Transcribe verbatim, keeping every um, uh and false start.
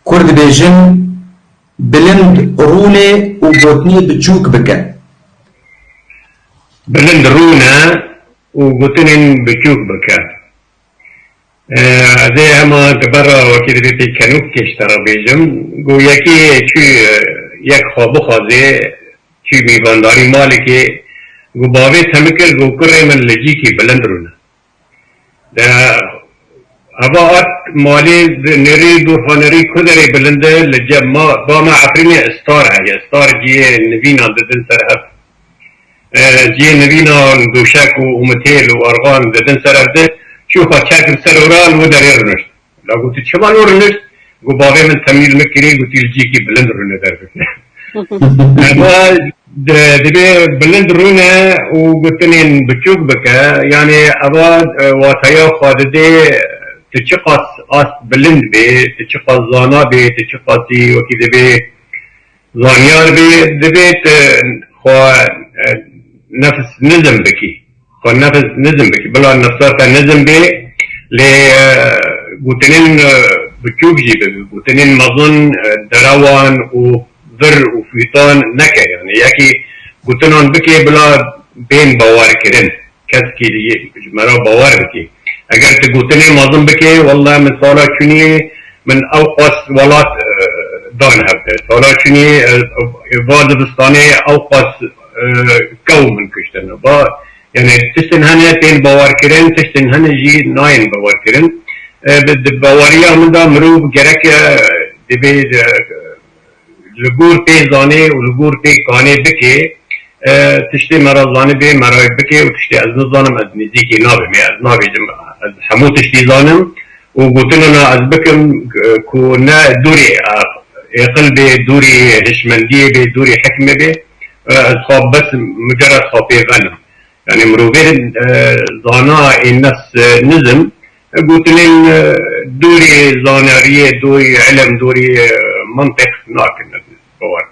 Kur dibêjin, bilind rûne û gotinê biçûk bike. Bilind rûne û gotinên biçûk bike. Ez ê hema di ber re wekî divê pêkenok kêşte re bêjim. Go yekê çû yek xwe bixwazê, çû mîvandarî malekê, go bavê temikir, go kurê min li cîkî bilind rûne. De heva hat malê, nêrî dorxanerî ku derê bilind e, li cem ma, ba me Efrînê star heye, star ciyê nivînan didin ser hev. Ciyê nivînan dûşek û umitêl û arxan didin ser hev de, çû xwe çek li ser ora li wê derê rûnişt. La got, tu çima li rûnişt? Got, bavê min temîl min kirî, gotî li cîkî bilind rûne derbike. Eva dibê bilind rûne û gotinên biçûk bike. Yanî eva, e, wateya xwe didê, tu çiqas ast bilind bê, tu çiqas zana bê, tu çiqasî wekî dibê zanyar bê, dibê tu xwe, e, nefs nizm bikî. Xwe nefs nizm bikî. Bila nefsa te nizm bê, lê, e, gotinên, e, biçûk jî bibe. Gotinên mezin, e, derewan û vir û fîtan neke. Yanî yekî gotinan bikê bila bên bawerkirin. Keskî ji me re bawer bikî. Eger tu gotinê mezin bikê, welle min sala çûniyê min ew qas welat, e, dan hev de. Sala çûniyê, e, va dibistanê ew qas, e, kew min kiştin. Va, yani tiştin hene tên bawerkirin, tiştin hene jî nayên bawerkirin. E, bi, di baweriya min de mirov gerek, e, divê, e, li gor pê zanê û li gor pê kanê bikê, e, tiştê me re zanibê, me re bikê û tiştê ez nizanim, ez nêzîkî nabim. Ê, ez nabêjim, ez hemû tiştî zanim û gotinana ez bikim, e, ku ne dûrî, e, êqil bê, dûrî hişmendiyê bê, dûrî hikmê bê, e, ez xwe bes mucerred xwe pê venim. Yani mirovê, e, zana ên nefs, e, nizm, e, gotinên, e, dûrî zanariyê, dûrî ilm, dûrî, e, mantiq nakin, ez bawer